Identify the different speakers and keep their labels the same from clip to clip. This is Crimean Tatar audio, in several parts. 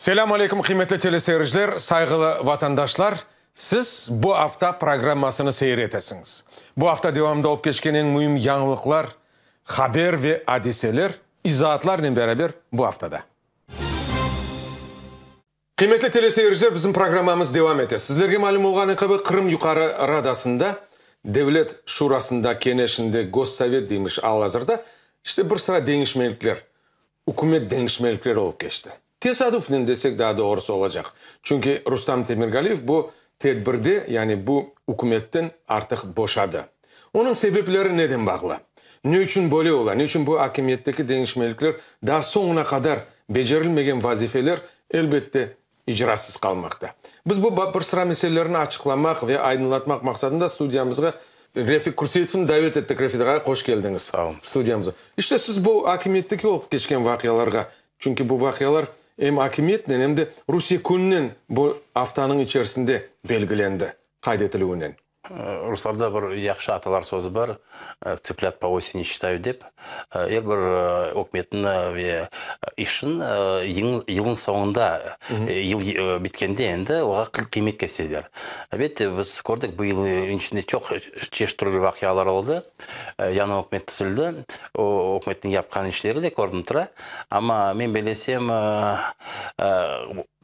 Speaker 1: Selâm aleyküm, qıymetli teleseyirciler, sayğılı vatandaşlar! Siz Bu afta programmasını seyir etesiñiz. Bu afta devamında olıp keçken eñ müim yañılıqlar, haber ve adiseler izaatlarnen beraber bu aftada. Qıymetli teleseyirciler, bizim programmamız devam ete. Sizlerge malüm olğanı kibi, Qırım Yuqarı Radasında, Devlet Şurasında, Keneşinde, Gossovet deymiş al-azırda, işte bir sıra deñişmelikler, ükümet deñişmelikleri olıp keçti. Tesadufnen desek daa doğrusı olacaq. Çünki Rustam Temirgaliyev bu tedbirde, yani bu ükümetten artıq boşadı. Onıñ sebepleri neden bağlı? Ne içün böyle ola? Ne içün bu akimiyetteki deñişmelikler daa soñuna qadar becerilmegen vazifeler, elbette, icrasız qalmaqta? Biz bu bir sıra meselelerni açıqlamaq ve aydınlatmaq maqsadında studiyamızğa Refik Kurtseitovnı davet ettik. Refik ağa, hoş keldiñiz
Speaker 2: Sağ oluñız.
Speaker 1: studiyamıza. İşte, siz bu akimiyetteki olıp keçken vaqialarğa, çünki bu vaqialar em akimiyetnen, em de Rusiye kününen bu aftanıñ içerisinde belgilendi, qayd etilüvinen.
Speaker 2: Ruslarda bir yahşı atalar sözü bar, Tsıplât po oseni считают dep. Er bir ükümetniñ ve işin yılnıñ soñunda, yıl bitkende endi oğa qıymet keseler. Elbette, biz kördik, bu yılnıñ içinde çoq çeşit türlü vaqialar oldı. Yañı ükümet tizildi. O ükümetniñ yapqan işleri de körünip tura. Amma men bellesem,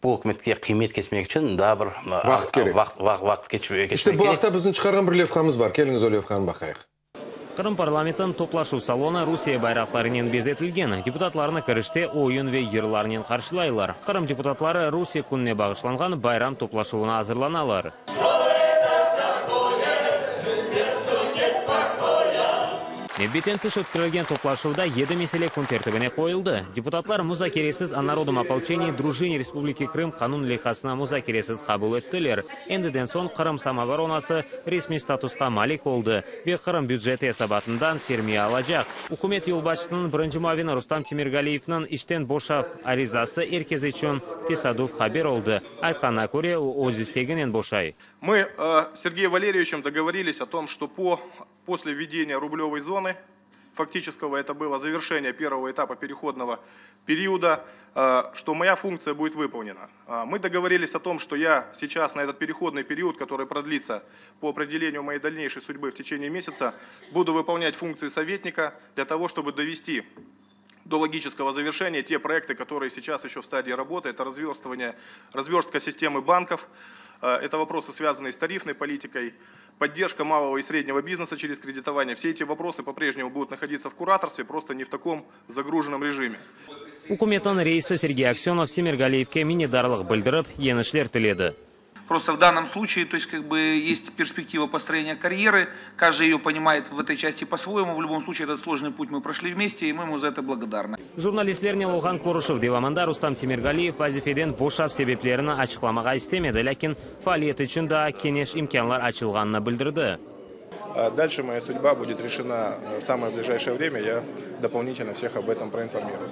Speaker 2: Bu ükümetke qıymet kesmek içün daa bir
Speaker 1: Vaqıt kerek.
Speaker 2: Vaqıt, vaqıt keçmek kerek.
Speaker 1: İşte bu aqta bizim çıqarğan bir levhamız bar. Keliñiz o levhanı baqayıq.
Speaker 3: Qırım parlamentiniñ toplaşuv salonı Rusiye bayraqlarınen bezetilgen. Deputatlarnı kirişte oyun ve yırlarnen qarşılaylar. Qırım deputatları Rusiye kününe bağışlanğan bayram toplaşuvına azırlanalar. Nevbetten tış ötkerilgen toplaşuvda yedi mesele kün tertibine qoyuldı. Deputatlar muzakeresiz O narodnom opolçenii drujine Respubliki Krım qanun leyhasını muzakeresiz qabul ettiler. Endiden soñ Qırım samooboronası resmiy statusqa malik oldı ve Qırım büceti esabatından sermiya alacaq. Ükümet yolbaşçısınıñ birinci muavini Rustam Temirgaliyevniñ işten boşav arizası er kes içün tesaduf haber oldı. Aytqanına köre, o öz isteginen boşay.
Speaker 4: Мы с Сергеем Валерьевичем договорились о том, что по после введения рублевой зоны, фактического это было завершение первого этапа переходного периода, что моя функция будет выполнена. Мы договорились о том, что я сейчас на этот переходный период, который продлится по определению моей дальнейшей судьбы в течение месяца, буду выполнять функции советника для того, чтобы довести до логического завершения те проекты, которые сейчас еще в стадии работы. Это разверстывание, разверстка системы банков, это вопросы, связанные с тарифной политикой, поддержка малого и среднего бизнеса через кредитование. Все эти вопросы по-прежнему будут находиться в кураторстве, просто не в таком загруженном режиме.
Speaker 3: Ükümetniñ reisi Sergey Aksönov Semergaliyevke minnetdarlıq bildirip, yeñişler tiledi.
Speaker 5: Просто в данном случае, то есть как бы есть перспектива построения карьеры, каждый ее понимает в этой части по-своему, в любом случае этот сложный путь мы прошли вместе, и мы ему за это благодарны.
Speaker 3: Jurnalistlernen olğan körüşüv devamında Rustam Temirgaliyev vazifeden boşav sebeplerini açıqlamağa istemedi, lâkin faaliyet içün daa keneş imkânlar açılğanını bildirdi.
Speaker 4: Дальше моя судьба будет решена в самое ближайшее время, я дополнительно всех об этом проинформирую.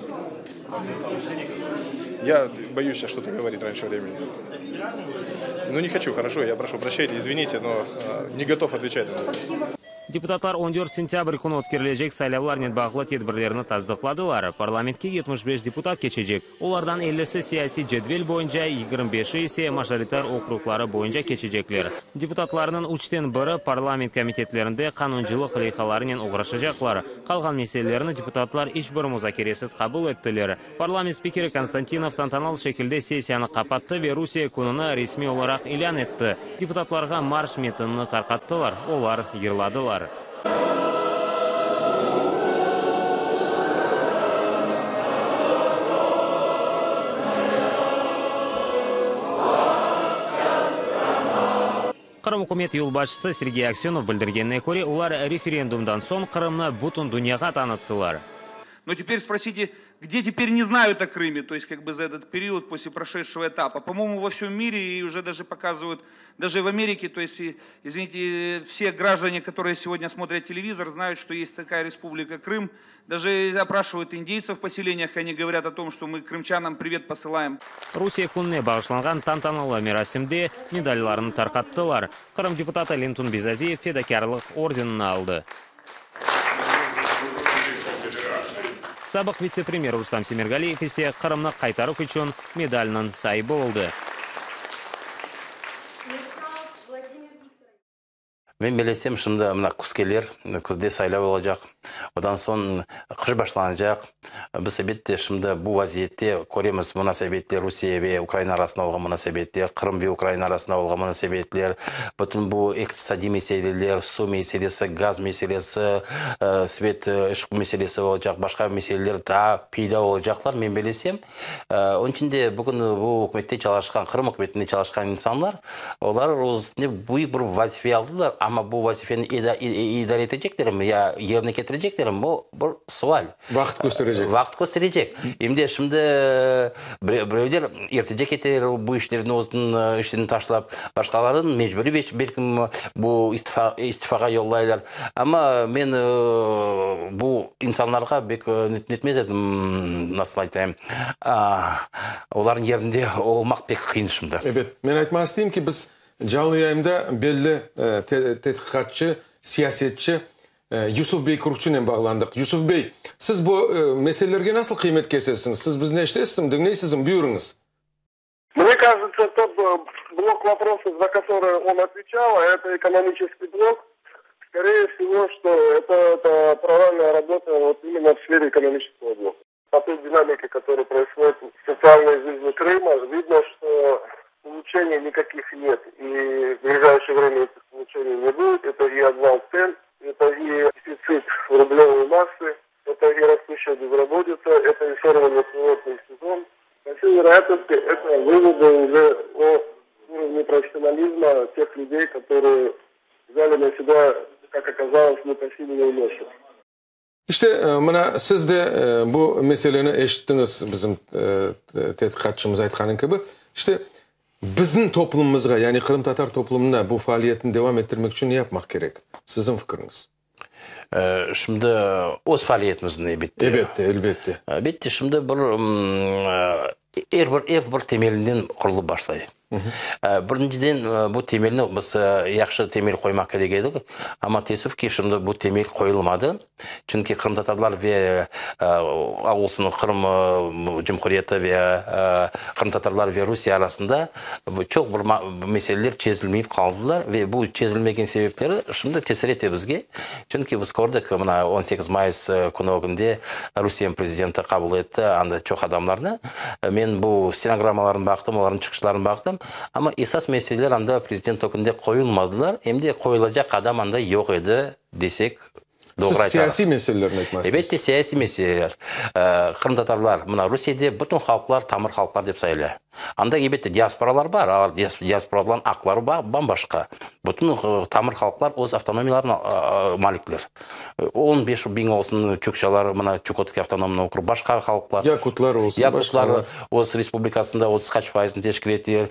Speaker 4: Я боюсь сейчас что-то говорить раньше времени. Ну, не хочу, хорошо, я прошу прощения, извините, но не готов отвечать на вопрос.
Speaker 3: Deputatlar on dört sentâbr künü ötkerilecek saylavlarnen bağlı tedbirlerni tasdıqladılar. Parlamentke 75 deputat keçecek. Olardan ellisi siyasiy cedvel boyunca, yigirmi beşi ise majoritar okrugları boyunca keçecekler. Deputatlarnıñ üçten biri parlament komitetlerinde qanuncılıq leyhalarınen oğraşacaqlar. Qalğan meselelerni deputatlar iç bir muzakeresiz qabul ettiler. Parlament spikeri Konstantinov tantanalı şekilde sessiyanı qapattı ve Rusiye kününi resmiy olaraq ilân etti. Deputatlarğa marş metinini tarqattılar, olar yırladılar. Qırım ükümet yolbaşçısı Sergey Aksönov bildirgenine köre, olar referendumdan soñ Qırımnı bütün dünyağa tanıttılar.
Speaker 5: Но теперь спросите, где теперь не знают о Крыме, то есть как бы за этот период после прошедшего этапа. По-моему, во всем мире и уже даже показывают, даже в Америке, то есть, извините, все граждане, которые сегодня смотрят телевизор, знают, что есть такая республика Крым. Даже опрашивают индейцев в поселениях, и они говорят о том, что мы крымчанам привет посылаем.
Speaker 3: Rusiye kününe bağışlanğan tantanalı merasimde medallarnı tarqattılar. Qırım deputatı Lentun Bezaziyev Fedakârlıq ordenini aldı. Sabıq vitse-premyer Rustam Temirgaliyev ise Qırımnı qaytaruv içün medaliniñ saibi oldı.
Speaker 2: Men belesem, şimdi mına küz kelir, küzde saylav olacaq, odan soñ qış başlanacaq. Biz, elbette, şimdi bu vaziyette köremiz, munasebetler, Rusiye ve Ukraina arasında olğan munasebetler, Qırım ve Ukraina arasında olğan munasebetler, bütün bu iqtisadiy meseleler, suv meselesi, gaz meselesi, svet, ışıq meselesi olacaq, başqa meseleler daa peyda olacaqlar, men belesem. Onıñ içün de bugün bu ükümette çalışqan, Qırım ükümetinde çalışqan insanlar, olar öz üstüne büyük bir vazife aldılar, amma bu vazifeni idare eteceklermi ya yerine ketireceklermi, bu bir sual.
Speaker 1: Vaqıt kösterecek.
Speaker 2: Vaqıt kösterecek. Em de şimdi birevler ertece keter bu işlerni özüniñ işlerini taşlap, başqalarını mecburiy belkim bu istifağa yollaylar. Amma men bu insanlarğa bek netmez edim, nasıl aytayım, olarnıñ yerinde olmaq pek qıyın şimdi.
Speaker 1: Ebet. Men aytmaq isteyim ki, biz canlı yayında belli tedqiqatçı, siyasetçi Yusuf bey Kurkçınen bağlandıq. Yusuf bey, siz bu meselelerge nasıl qıymet kesesiñiz? Siz bizni eşitesizmi, diñleysizmi? Buyurıñız.
Speaker 6: Mne кажется, тот блок вопросов, за которые он отвечал, а это экономический блок, скорее всего, что это, это провальная работа вот именно в сфере экономического блока. По той динамике, которая происходит в социальной жизни Крыма, видно, что улучшений никаких нет. И в ближайшее время этих улучшений не будет. Это и обвал цен, это и дефицит рублевой массы, это и растущая безработица, это и сорванный курортный сезон. По всей вероятности, это выводы уже о уровне профессионализма тех людей, которые взяли на себя, как оказалось, непосильную ношу.
Speaker 1: İşte, mına, siz de bu meseleni eşittiñiz, bizim tedqiqatçımız aytqanı kibi. İşte, bizim toplumımızğa, yani qırımtatar toplumına bu faaliyetni devam ettirmek içün ne yapmaq kerek, siziñ fikiriñiz?
Speaker 2: Şimdi öz faaliyetimizni, elbette.
Speaker 1: Elbette, elbette.
Speaker 2: Elbette, şimdi bir er bir ev bir temelinden qurulıp başlay. Birinciden, bu temelni biz yahşı temel qoymaq kerek edik, amma teessüf ki, şimdi bu temel qoyulmadı. Çünki qırımtatarlar ve olsun Qırım Cumhuriyeti ve qırımtatarlar ve Rusiye arasında çoq bir meseleler çezilmeyip qaldılar ve bu çezilmegen sebepleri şimdi tesir ete bizge. Çünki biz kördik, mına 18 mayıs künü ögünde Rusiyeniñ prezidenti qabul etti anda çoq adamlarnı. Men bu stenogrammalarnı baqtım, olarnıñ çıqışlarını baqtım, amma esas meseleler anda prezident ögünde qoyulmadılar, em de qoyulacaq adam anda yoq edi desek,
Speaker 1: doğru aytarıq. Siz siyasiy meselelerni aytmaq isteysiz.
Speaker 2: Elbette, siyasiy meseleler. Qırımtatarlar, mına Rusiyede bütün halqlar tamır halqlar dep sayıla. Anda, elbette, diasporalar bar, alar diasporalarnıñ aqları bam-başqa. Bütün tamır halqlar öz avtonomiyalarına malikler. 15 biñ olsun çukçalar, mına Çukotskiy avtonomnıy okrug, başqa halqlar.
Speaker 1: Yakutlar olsun,
Speaker 2: başqalar. Yakutlar öz respublikasında 30 qaç fayızını teşkil eteler.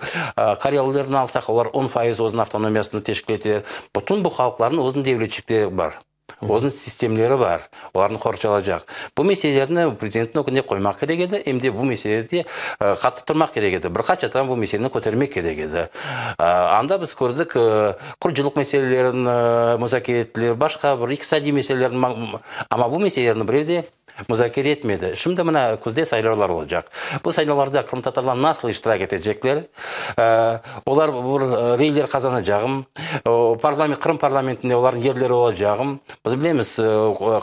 Speaker 2: Karellerni alsaq, olar 10 fayız özüniñ avtonomiyasını teşkil eteler. Bütün bu halqlarnıñ özüniñ devletçikleri bar. Özüniñ sistemleri bar, olarnı qorçalacaq. Bu meselelerni prezidentniñ ögünde qoymaq kerek edi, em de bu meselede qattı turmaq kerek edi. Bir qaç adam bu meseleni kötermek kerek edi. Anda biz kördik, qurucılıq meselelerini muzakere ettiler, başqa bir iqtisadiy meselelerni, amma bu meselelerni birev de muzakere etmedi. Şimdi mına küzde saylavlar olacaq. Bu saylavlarda qırımtatarlar nasıl iştirak etecekler? Olar bir reyler qazanacağım? Parlament, Qırım parlamentinde olarnıñ yerleri olacağım? Biz bilemiz,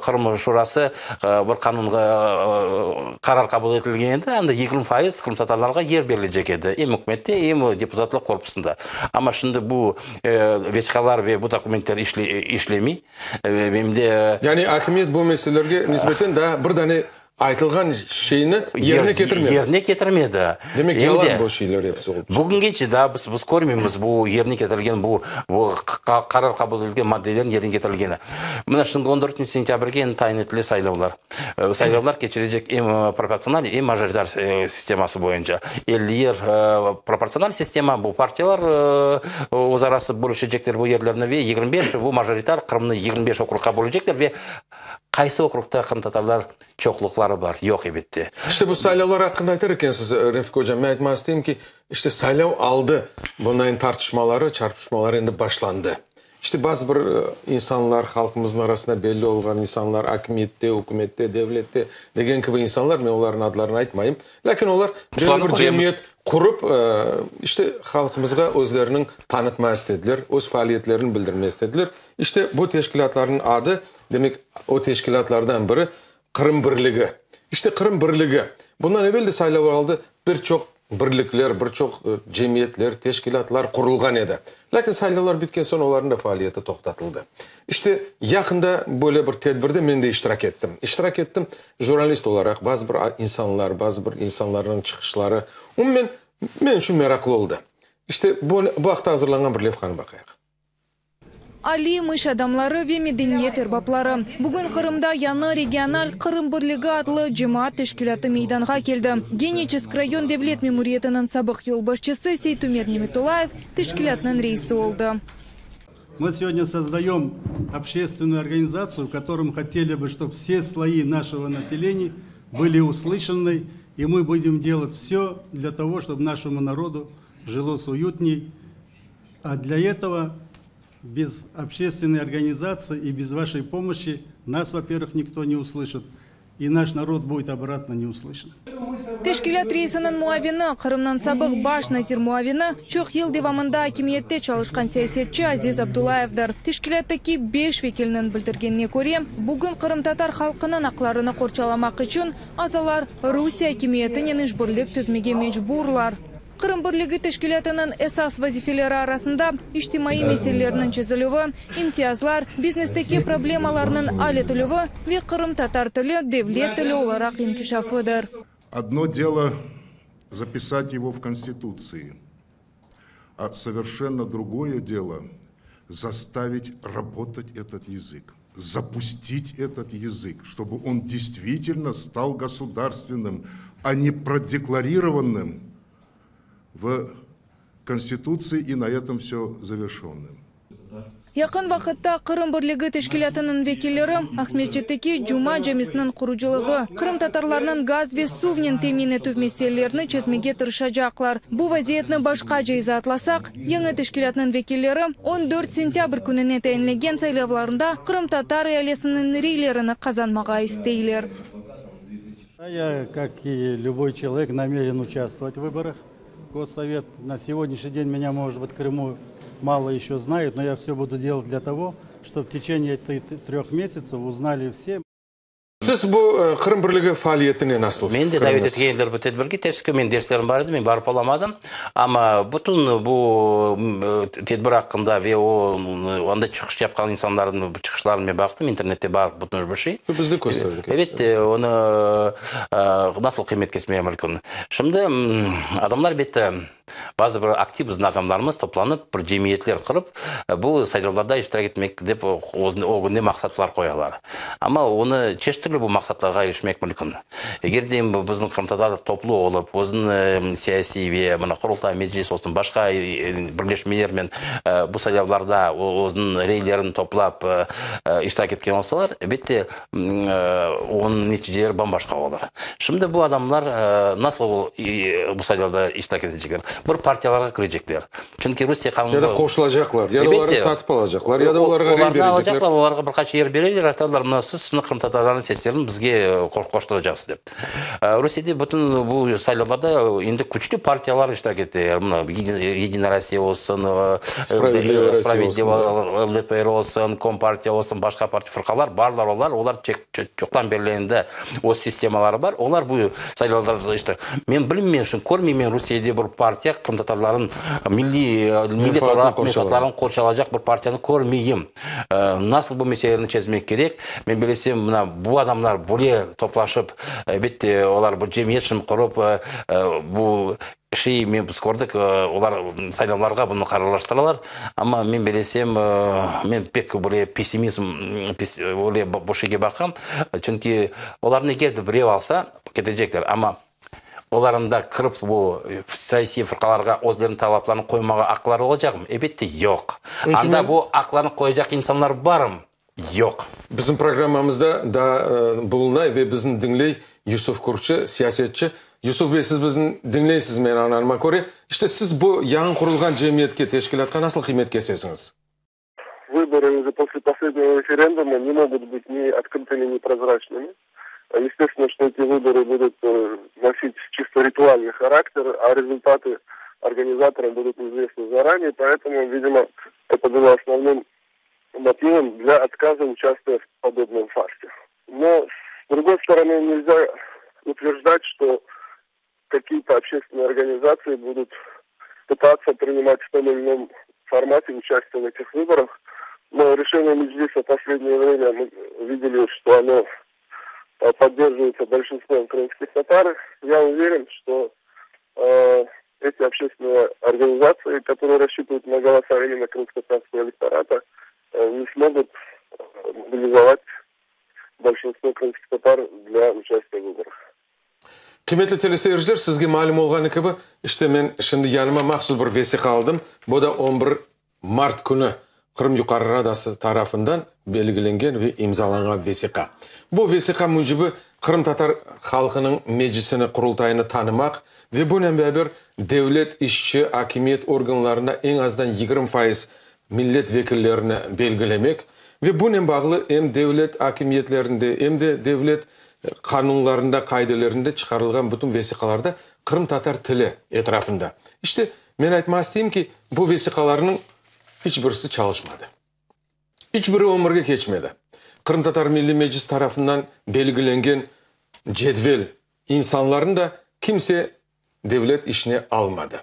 Speaker 2: Qırım Şurası bir qanunğa qarar qabul etilgen edi, anda 20% qırımtatarlarğa yer berilecek edi, em ükümette, em deputatlıq korpusında. Amma şimdi bu vesiqalar ve bu dokumentler işlemey. Em de.
Speaker 1: Yani akimiyet bu meselelerge nisbeten daa bir dane aytılğan şeyni yerine ketirmedi.
Speaker 2: Yerine ketirmedi.
Speaker 1: Demek, yalan bu şeyler episi olıp çıqtı.
Speaker 2: Bugüngece daa biz, biz körmeymiz bu yerine ketirilgen, bu, bu qarar qabul etilgen maddelerniñ yerine ketirilgeni. Mına şimdi on dörtünci sentâbrge endi tayin etile saylavlar. Saylavlar keçirecek em proportsional, em majoritar sisteması boyunca. 50 yer proportsional sistema, bu partiyalar öz arası bölüşecekler bu yerlerni ve 25 bu majoritar, Qırımnı 25 okrugqa bölecekler ve qaysı okrugta qırımtatarlar çoqluqları bar? Yoq, elbette.
Speaker 1: İşte bu saylavlar aqqında aytar ekensiz, Refik ocam, men aytmaq isteyim ki, işte saylav aldı bunayın tartışmaları, çarpışmaları endi başlandı. İşte bazı bir insanlar, halqımıznıñ arasında belli olğan insanlar, akimiyette, ükümette, devlette degen kibi insanlar, men olarnıñ adlarını aytmayım, lâkin olar belli bir cemiyet qurıp, işte halqımızğa özleriniñ tanıtma istediler, öz faaliyetlerini bildirme istediler. İşte bu teşkilâtlarnıñ adı, demek, o teşkilâtlardan biri Qırım birligi. İşte Qırım birligi. Bundan evel de saylavlar aldı bir çoq birlikler, bir çoq cemiyetler, teşkilâtlar qurulğan edi. Lâkin saylavlar bitken soñ olarnıñ da faaliyeti toqtatıldı. İşte yaqında böyle bir tedbirde men de iştirak ettim. İştirak ettim jurnalist olaraq, bazı bir insanlar, bazı bir insanlarnıñ çıqışları, umumen, men içün meraqlı oldı. İşte bu aqta azırlanğan bir levhanı baqayıq.
Speaker 7: Alim, iş adamları ve medeniyet erbapları. Bugün Qırımda yañı regional Qırım birligi adlı cemaat teşkilâtı meydanğa keldi. Geniçesk rayon devlet memuriyetiniñ sabıq yolbaşçısı Seytumer Nimetullayev teşkilâtnıñ reisi oldı.
Speaker 8: Мы сегодня создаем общественную организацию, в котором хотели бы, чтобы все слои нашего населения были услышаны, и мы будем делать все для того, чтобы нашему народу жилось уютней. А для этого без общественной организации и без вашей помощи нас, во-первых, никто не услышит, и наш народ будет обратно не услышан.
Speaker 7: Teşkilât reisiniñ muavini, Qırımnıñ sabıq baş nazir muavini, çoq yıl devamında akimiyette çalışqan siyasetçi Aziz Abdullayevdir. Teşkilâttaki beş vekilniñ bildirgenine köre, bugün qırımtatar halqınıñ aqlarını qorçalamaq içün azalar Rusiye akimiyetinen işbirlik tizmege mecburlar. Qırım birligi teşkilâtınıñ esas vazifeleri arasında, içtimaiy meselelerniñ çezilüvi, imtiyazlar, biznesteki problemalarnıñ al etilüvi ve qırımtatar tili devlet tili olaraq inkişafıdır.
Speaker 9: Odno delo zapisat ego v Konstitutsii, a soverşenno drugoye delo zastavit rabotat etot yazık, zapustit etot yazık, çtobı on deystvitelno stal gosudarstvennym, a ne prodeklarirovannym v Konstitutsii i na etom vsё zaverşennym.
Speaker 7: Yaqın vaqıtta Qırım birligi teşkilâtınıñ vekilleri Aqmescitteki Cuma camisiniñ qurucılığı, qırımtatarlarnıñ gaz ve suvnen temin etüv meselelerini çezmege tırışacaqlar. Bu vaziyetni başqaca izaatlasaq, yañı teşkilâtnıñ vekilleri 14 sentâbr kününe tayinlegen saylavlarında qırımtatar ealesiniñ reylerini qazanmağa isteyler.
Speaker 8: Я, как и любой человек, намерен участвовать в выборах. Госсовет на сегодняшний день меня, может быть, в Крыму мало еще знают, но я все буду делать для того, чтобы в течение трех месяцев узнали все.
Speaker 1: Siz bu Qırım birligi faaliyetine nasıl
Speaker 2: Men de davet etkenler bu tedbirge, teessüf ki, menim derslerim bar edi, men barıp olamadım. Amma bütün bu tedbir aqqında ve o anda çıqış yapqan insanlarnıñ çıqışlarını men baqtım, internette bar bütün bir şey.
Speaker 1: Biz de kösterdik.
Speaker 2: Elbette, onı nasıl qıymet kesmege mümkün? Şimdi adamlar elbette, bazı bir aktiv bizim adamlarımız toplanıp, bir cemiyetler qurıp, bu saylavlarda iştirak etmek dep ögünde maqsatlar qoyalar. Amma onı çeşit türlü bu maqsatlarğa irişmek mümkün. Eger de bizim qırımtatar toplu olıp, özüniñ siyasiy ve mına Qurultay, Meclis olsun, başqa birleşmelernen bu saylavlarda özüniñ reylerini toplap iştirak etken olsalar, elbette, Onıñ neticeleri bam-başqa olur. Şimdi bu adamlar nasıl bu saylavda iştirak etecekler? Bir partiyalarğa kirecekler. Çünki Rusiye qanunı...
Speaker 1: Ya da qoşulacaqlar, ya da olarnı satıp alacaqlar, ya da olarğa rey berecekler.
Speaker 2: Olarnı alacaqlar, olarğa bir qaç yer bereler, aytarlar, mına siz şimdi qırımtatarlarnıñ seslerini bizge qoşturacaqsız dep. Rusiyede bütün bu saylavlarda endi küçlü partiyalar iştirak ete. Mına Yedinaya Rossiya olsun, Spravedlivaya LDPR olsun, Kompartiya olsun, başqa partiya, fırqalar barlar olar, olar çoqtan berli endi öz sistemaları bar, olar bu saylavlarda iştirak. Men bilmeyim, şimdi körmeyim Rusiyede bir partiya qırımtatarlarnıñ milliy, millet olaraq menfaatlarını qorçalaycaq bir partiyanı körmeyim. Nasıl bu meseleni çezmek kerek? Men bilesem, mına bu adamlar böyle toplaşıp, elbette, olar bir cemiyet şimdi qurıp, bu şey, men biz kördik, olar saylavlarğa bunı qararlaştıralar. Amma men bilesem, men pek böyle pessimizm, böyle bu şeyge baqam, çünki olarnı eger de birev alsa, ketecekler, amma Olarnıñ da kirip bu siyasiy fırqalarğa özleriniñ talaplarını qoymağa aqları olacaqmı? Elbette, yoq. Anda bu aqlarnı qoyacaq insanlar barmı? Yoq.
Speaker 1: Bizim programmamızda daa bulunay ve bizni diñley Yusuf Kurkçı, siyasetçi. Yusuf bey, siz bizni diñleysiz, men añlanıma köre. İşte siz bu yañı qurulğan cemiyetke, teşkilâtqa nasıl qıymet kesesiñiz?
Speaker 6: Выборы уже после последнего референдума не могут быть ни открытыми, ни прозрачными. Естественно, что эти выборы будут э, носить чисто ритуальный характер, а результаты организаторам будут известны заранее, поэтому, видимо, это было основным мотивом для отказа участия в подобном фарсе. Но, с другой стороны, нельзя утверждать, что какие-то общественные организации будут пытаться принимать в том или ином формате участие в этих выборах. Но решение Меджлиса в последнее время мы видели, что оно э, поддерживается большинством крымских татар. Я уверен, что э, эти общественные организации, которые рассчитывают на голоса именно крымско-татарского электората, э, не смогут э, мобилизовать большинство крымских татар для участия в выборах.
Speaker 1: Qıymetli teleseyirciler, sizge malüm olğanı kibi, işte men şimdi yanıma mahsus bir vesiqa aldım. Bu da on bir mart künü Qırım Yuqarı Radası tarafından belgilengen ve imzalanğan vesiqa. Bu vesiqa mücibi Qırımtatar halqınıñ Meclisini, Qurultayını tanımaq ve bunen beraber devlet işçi akimiyet organlarında eñ azdan 20% millet vekillerini belgilemek ve bunen bağlı em devlet akimiyetlerinde, em de devlet qanunlarında, qaidelerinde çıqarılğan bütün vesiqalarda qırımtatar tili etrafında. İşte, men aytmaq isteyim ki, bu vesiqalarnıñ iç birisi çalışmadı. İç biri ömürge keçmedi. Qırımtatar Milliy Meclis tarafından belgilengen cedvel insanlarnı da kimse devlet işine almadı.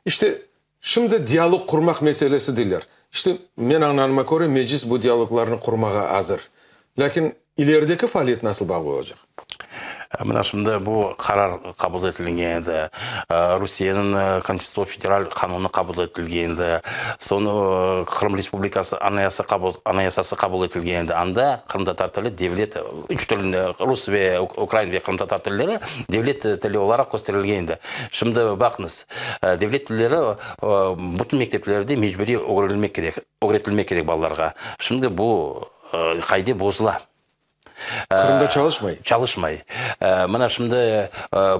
Speaker 1: İşte, şimdi dialog qurmaq meselesi deyler. İşte, men añlanıma köre, Meclis bu dialoglarnı qurmağa azır. Lâkin ilerideki faaliyet nasıl bağlı olacaq?
Speaker 2: Mına şimdi bu qarar qabul etilgen edi, Rusiyeniñ Konstitutsion federal qanunı qabul etilgen edi, soñ Qırım Respublikası Anayasa qabul Anayasası qabul etilgen edi, anda qırımtatar tili devlet, üç tilinde, rus ve ukrain ve qırımtatar tilleri devlet tili olaraq kösterilgen edi. Şimdi baqıñız, devlet tilleri bütün mekteplerde mecburiy ögrenilmek kerek, ögretilmek kerek balalarğa. Şimdi bu qaide bozula.
Speaker 1: Qırımda çalışmay?
Speaker 2: Çalışmay. Mına şimdi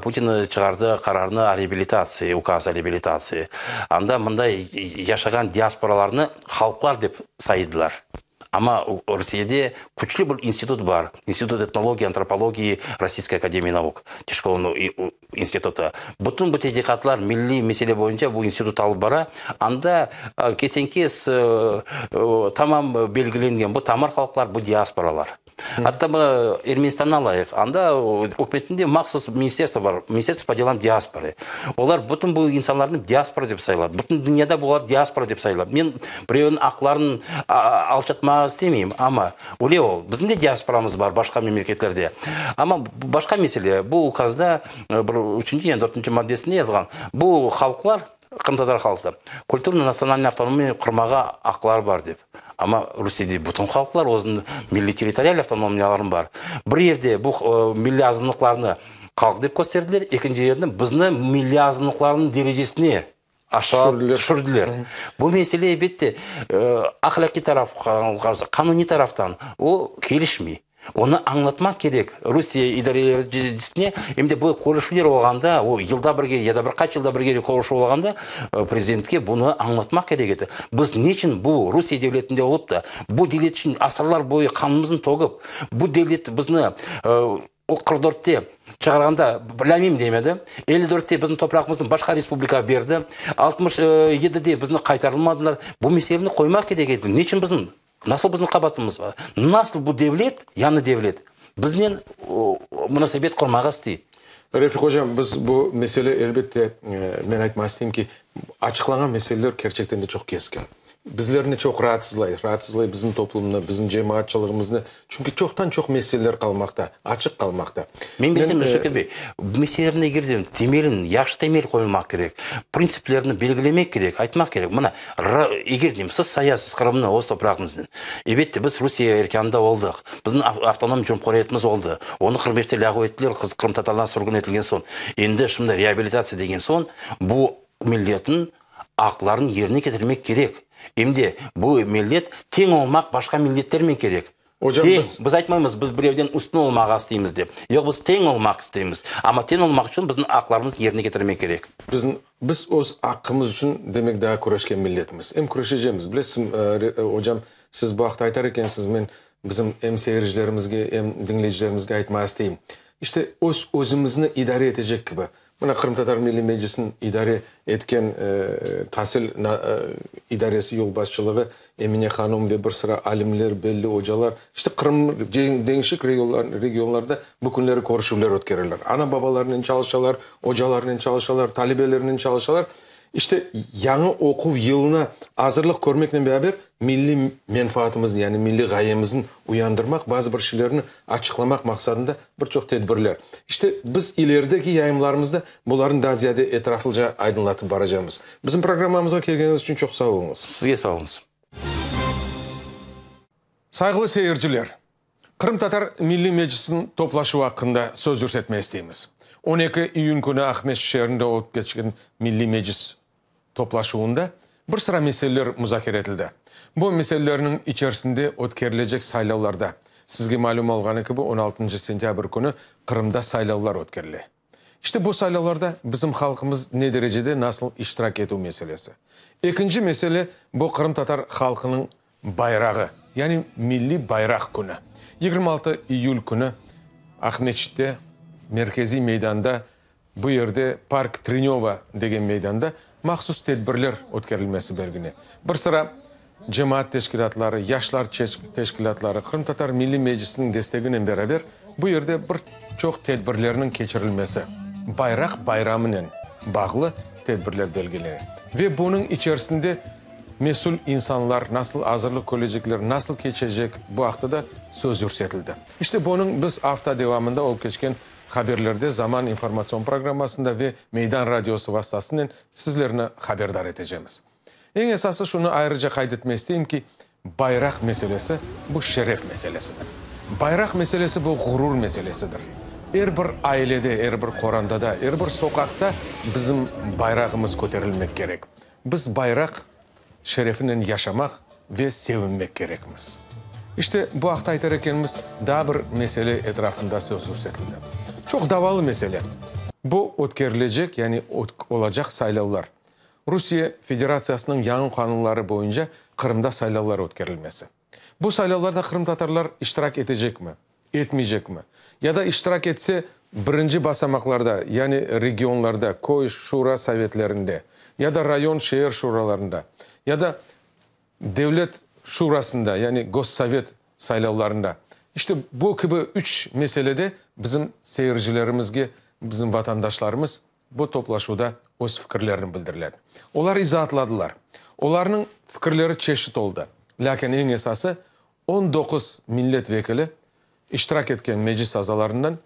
Speaker 2: Putin çıqardı qararnı o reabilitatsiya, ukaz o reabilitatsiya. Anda mında yaşağan diasporalarnı halqlar dep saydılar. Amma Rusiyede küçlü bir institut bar, İnstitut etnologiya, antropologiya Rossiyskaya akademiya nauk, Teşkovnıñ institutı. Bütün bu tedqiqatlar milliy mesele boyunca bu institut alıp bara. Anda kesen-kes tamam belgilengen bu tamır halqlar, bu diasporalar. Atta bu Ermenistanı alayıq, anda ükümetinde mahsus ministerstvo bar, Ministerstvo po delam diasporı. Olar bütün bu insanlarnı diaspora dep sayılar. Bütün dünyada bular diaspora dep sayıla. Men birevniñ aqlarını alçatmağa istemeyim, amma öyle o, bizim de diasporamız bar başqa memleketlerde. Amma başqa mesele, bu ukazda bir üçünci ya dörtünci maddesinde yazğan, bu halqlar, qırımtatar halqı, kulturno-natsionalnıy avtonomiya qurmağa aqları bar dep. Amma Rusiyede bütün halqlar özüniñ milliy-territorial avtonomiyaları bar. Bir yerde bu milliy azınlıqlarnı halq dep kösterdiler, ekinci yerde bizni milliy azınlıqlarnıñ derecesine aşağı tüşürdiler. Bu mesele, elbette, ahlâqiy tarafqa qarasa, qanuniy taraftan o kelişmey. Onı añlatmaq kerek Rusiye idarecisine, em de bu körüşüvler olğanda, o yılda bir kere ya da bir qaç yılda bir kere körüşüv olğanda, prezidentke bunı añlatmaq kerek edi. Biz neçün bu Rusiye devletinde olıp da, bu devlet içün asırlar boyu qanımıznı tögip, bu devlet bizni o 44-te çıqarğanda lâmim demedi, 54-te bizim toprağımıznı başqa respublikağa berdi, 67-de bizni qaytarılmadılar, bu meseleni qoymaq kerek edi. Neçün bizim Nasıl bizim qabaatımız bar? Nasıl bu devlet, yañı devlet, biznen munasebet qurmağa istey?
Speaker 1: Refiq ocam, biz bu mesele, elbette, men aytmaq isteyim ki, açıqlanğan meseleler kerçekten de çoq keskin. Bizlerni çoq raatsızlay, raatsızlay bizim toplumnı, bizim cemaatçılığımıznı, çünki çoqtan-çoq meseleler qalmaqta, açıq qalmaqta.
Speaker 2: Men bilsem, Şevket bey, meselelerni eger de temelin, yahşı temel qoyulmaq kerek, printsiplerini belgilemek kerek, aytmaq kerek. Mına, eger deyim, siz sayasız Qırımnı öz toprağıñıznen. Ebette, biz Rusiye erkânında oldıq, bizim avtonom cumhuriyetimiz oldı. Onı 45-te lâğu ettiler, qırımtatarlar sürgün etilgen soñ. Endi şimdi reabilitatsiya degen soñ, bu milletniñ aqlarını yerine ketirmek kerek. Em de bu millet teñ olmaq başqa milletlermen kerek.
Speaker 1: Ocam,
Speaker 2: Teñ.
Speaker 1: biz.
Speaker 2: Biz aytmaymız, biz birevden üstün olmağa isteymiz dep. Yoq, biz teñ olmaq isteymiz. Amma teñ olmaq içün bizim aqlarımız yerine ketirmek kerek.
Speaker 1: Bizim, biz öz aqqımız içün, demek, daa küreşken milletmiz. Em küreşecemiz. Bilesiz, ocam, siz bu aqta aytar ekensiz, men bizim em seyircilerimizge, em diñleyicilerimizge aytmağa isteyim. İşte, öz özümizni idare etecek kibi, Mına Qırımtatar Milliy Meclisiniñ idare etken tasil idaresi yolbaşçılığı Emine hanum ve bir sıra alimler, belli ocalar, işte Qırım deñişik regionlarda bu künleri körüşüvler ötkereler. Ana-babalarnen çalışalar, ocalarnen çalışalar, talebelernen çalışalar. İşte, yañı oquv yılına azırlıq körmeknen beraber milliy menfaatımıznı, yani milliy ğayemizni uyandırmaq, bazı bir şeylerni açıqlamaq maqsadında bir çoq tedbirler. İşte, biz ilerideki yayınlarımızda bularnı daa ziyade etraflıca aydınlatıp baracamız. Bizim programmamızğa kelgeniñiz içün çoq sağ oluñız.
Speaker 2: Sizge sağ oluñız.
Speaker 1: Sayğılı seyirciler, Qırımtatar Milliy Meclisiniñ toplaşuvı aqqında söz yürsetmege isteymiz. 12 iyün künü Aqmescit şeerinde olıp keçken Milliy Meclis toplaşuvında bir sıra meseleler muzakere etildi. Bu meselelerniñ içerisinde ötkerilecek saylavlarda, sizge malüm olğanı kibi, on altıncı sentâbr künü Qırımda saylavlar ötkerile. İşte bu saylavlarda bizim halqımız ne derecede, nasıl iştirak etüv meselesi. Ekinci mesele, bu qırımtatar halqınıñ bayrağı, yani Milliy bayraq künü. 26 iyül künü Aqmescitte, merkeziy meydanda, bu yerde Park Trenöva degen meydanda mahsus tedbirler ötkerilmesi belgine. Bir sıra cemaat teşkilâtları, yaşlar teşkilâtları, Qırımtatar Milliy Meclisiniñ desteginen beraber bu yerde bir çoq tedbirlerniñ keçirilmesi, bayraq bayramınen bağlı tedbirler belgilene. Ve bunıñ içerisinde mesül insanlar nasıl azırlıq körecekler, nasıl keçecek, bu aqta da söz yürsetildi. İşte bunıñ biz afta devamında olıp keçken haberlerde, Zaman informatsion programmasında ve Meydan radiosı vastasınen sizlerni haberdar etecemiz. Eñ esası şunı ayrıca qayd etmek isteyim ki, bayraq meselesi bu şeref meselesidir. Bayraq meselesi bu ğurur meselesidir. Er bir ailede, er bir qorandada, er bir soqaqta bizim bayrağımız köterilmek kerek. Biz bayraq şerefinen yaşamaq ve sevinmek kerekmiz. İşte, bu aqta aytar ekenmiz, daa bir mesele etrafında söz yürsetildi. Çoq davalı mesele. Bu ötkerilecek, yani olacaq saylavlar. Rusiye Federatsiyasınıñ yañı qanunları boyunca Qırımda saylavlar ötkerilmesi. Bu saylavlarda qırımtatarlar iştirak etecekmi, etmeycekmi? Ya da iştirak etse, birinci basamaqlarda, yani regionlarda, köy şura sovetlerinde, ya da rayon, şeer şuralarında, ya da Devlet şurasında, yani Gossovet saylavlarında. İşte bu kibi üç meselede bizim seyircilerimizge, bizim vatandaşlarımız bu toplaşuvda öz fikirlerini bildirler. Olar izaatladılar. Olarnıñ fikirleri çeşit oldı. Lâkin eñ esası, 19 millet vekili iştirak etken meclis azalarından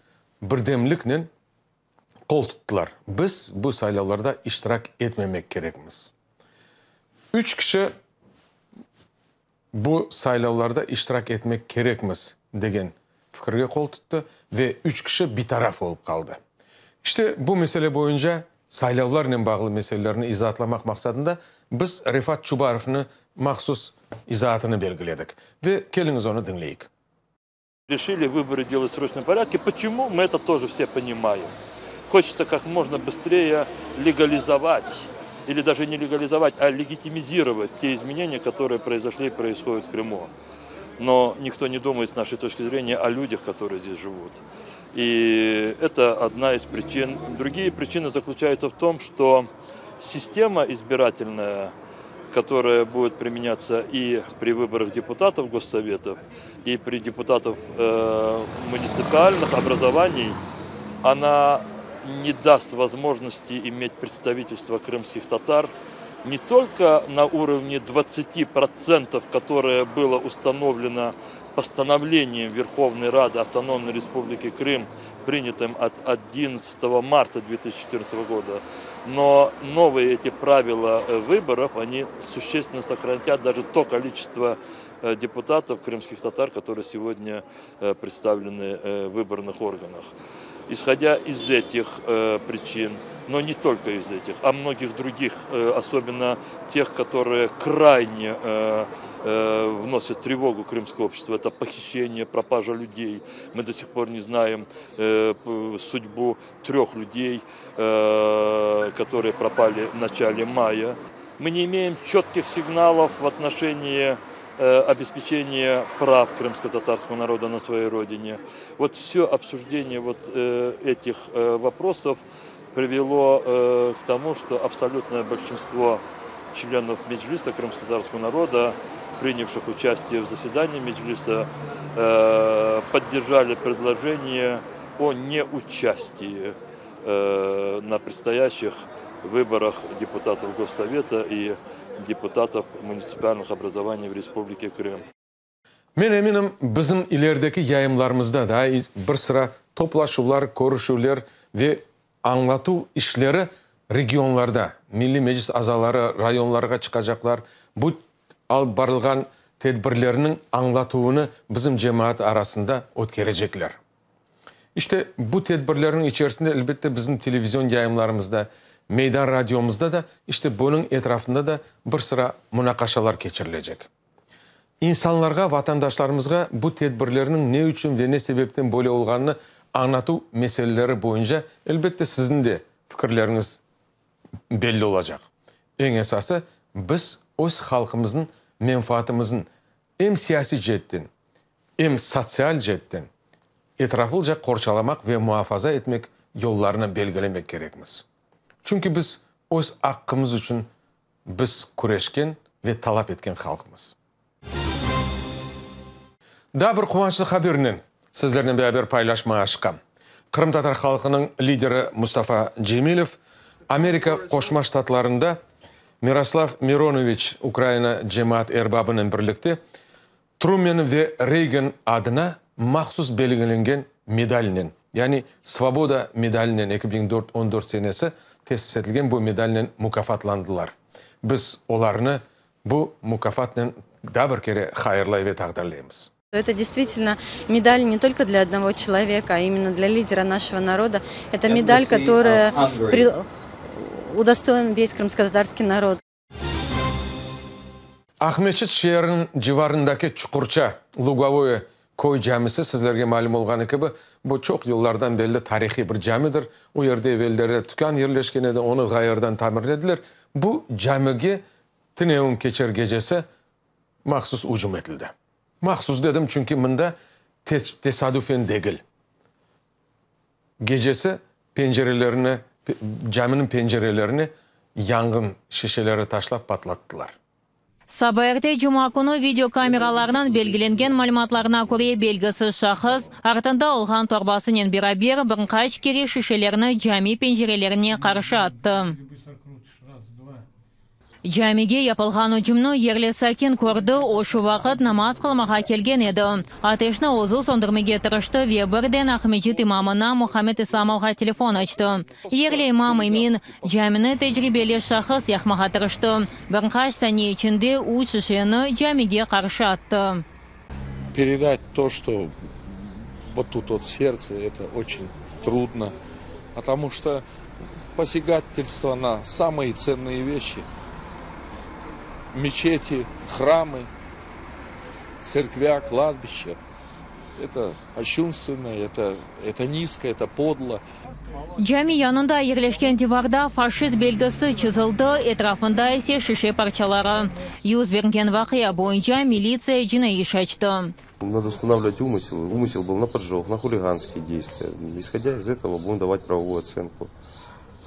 Speaker 1: birdemliknen qol tuttılar. Biz bu saylavlarda iştirak etmemek kerekmiz. Üç kişi bu saylavlarda iştirak etmek kerekmiz degen fikirge qol tuttı ve üç kişi bitaraf olıp qaldı. İşte, bu mesele boyunca saylavlarnen bağlı meselelerni izaatlamaq maqsadında biz Refat Çubarovnı mahsus izaatını belgiledik ve keliñiz onı diñleyik.
Speaker 10: Решили выборы делать в срочном порядке. Почему? Мы это тоже все понимаем. Хочется как можно быстрее легализовать, или даже не легализовать, а легитимизировать те изменения, которые произошли и происходят в Крыму. Но никто не думает с нашей точки зрения о людях, которые здесь живут. И это одна из причин. Другие причины заключаются в том, что система избирательная, которая будет применяться и при выборах депутатов госсоветов, и при депутатов э, муниципальных образований, она не даст возможности иметь представительство крымских татар не только на уровне 20%, которое было установлено постановлением Верховной Рады Автономной Республики Крым, принятым от 11 марта 2014 года, но новые эти правила э, выборов, они существенно сократят даже то количество э, депутатов крымских татар, которые сегодня э, представлены в выборных органах. Исходя из этих причин, но не только из этих, а многих других, особенно тех, которые крайне. вносят тревогу крымского общества. Это похищение, пропажа людей. Мы до сих пор не знаем судьбу трех людей, которые пропали в начале мая. Мы не имеем четких сигналов в отношении обеспечения прав крымско-татарского народа на своей родине. Вот все обсуждение вот этих вопросов привело к тому, что абсолютное большинство членов Меджлиса крымско-татарского народа, принявших участие в заседании Меджлиса, поддержали предложение о неучастии на предстоящих выборах депутатов Госсовета и депутатов муниципальных образований в Республике Крым.
Speaker 1: Men eminim, bizim ilerideki yayınlarımızda da bir sıra toplaşuvlar, körüşüvler ve añlatuv işleri regionlarda, Milliy Meclis azaları rayonlarğa çıqacaqlar, bu alıp barılğan tedbirlerniñ añlatuvını bizim cemaat arasında ötkerecekler. İşte, bu tedbirlerniñ içerisinde, elbette, bizim televizion yayınlarımızda, Meydan radiomızda da, işte, bunıñ etrafında da bir sıra munaqaşalar keçirilecek. İnsanlarğa, vatandaşlarımızğa bu tedbirlerniñ ne içün ve ne sebepten böyle olğanını añlatuv meseleleri boyunca, elbette, siziñ de fikirleriñiz belli olacaq. Eñ esası, biz öz halqımıznıñ menfaatımıznı em siyasiy ceetten, em sotsial ceetten etraflıca qorçalamaq ve muafaza etmek yollarını belgilemek kerekmiz. Çünki biz öz aqqımız içün biz küreşken ve talap etken halqmız. Daa bir quvançlı habernen sizlernen beraber paylaşmağa aşıqam. Qırımtatar halqınıñ lideri Mustafa Cemilev Amerika Qoşma Ştatlarında Miroslav Mironoviç Ukraina cemaat erbabınen birlikte Trumen ve Reygan adına mahsus belgilengen medalnen, yani Svoboda medalinen 2014 senesi tesis etilgen bu medalnen mukâfatlandılar. Biz olarnı bu mukâfatnen daa bir kere hayırlay ve taqdirleymiz.
Speaker 11: Это действительно медаль не только для одного человека, а именно для лидера нашего народа. Это медаль, которая удостоен весь крымско-татарский народ.
Speaker 1: Aqmeçit şeeriniñ civarındaki Çuqurça, Lugovoye, köy camisi, sizlerge malüm olğanı kibi, bu çoq yıllardan belli tarihiy bir camidir. O yerde evellerde tükân yerleşken edi, onı ğayırdan tamirlediler. Bu camige tünevin keçer gecesi mahsus ücüm etildi. Mahsus dedim, çünki mında tesadüfen degil. Gecesi pencerelerine, caminiñ pencerelerine yanğın şişeleri taşlap patlattılar.
Speaker 12: Saba erte cuma künü videokameralarnıñ belgilengen malümatlarına köre, belgisiz şahıs, artında olğan torbasınen beraber bir qaç kere şişelerni cami pencerelerine qarşı attı. Camige yapılğan ücümni yerli sakin kördi, o şu vaqıt namaz qılmağa kelgen edi. Ateşni özü söndürmege tırıştı ve birden Aqmescit imamına Muhammed İslamovğa telefon açtı. Yerli imam emin, camini tecribeli şahıs yaqmağa tırıştı. Bir qaç saniye içinde üç şişeni camige qarşı attı.
Speaker 13: Передать то, что вот тут вот в сердце, это очень трудно, потому что посягательство на самые ценные вещи, мечети, храмы, церквя, кладбища, это кощунственно, это, это низко, это подло.
Speaker 12: Cami yanında yerleşken divarda faşist belgisi çızıldı, etrafında ise şişe parçaları. Yüz bergen vaqia boyunca militsiya cinaiy iş açtı.
Speaker 14: Надо устанавливать умысел. Умысел был на поджог, на хулиганские действия. Исходя из этого, будем давать правовую оценку.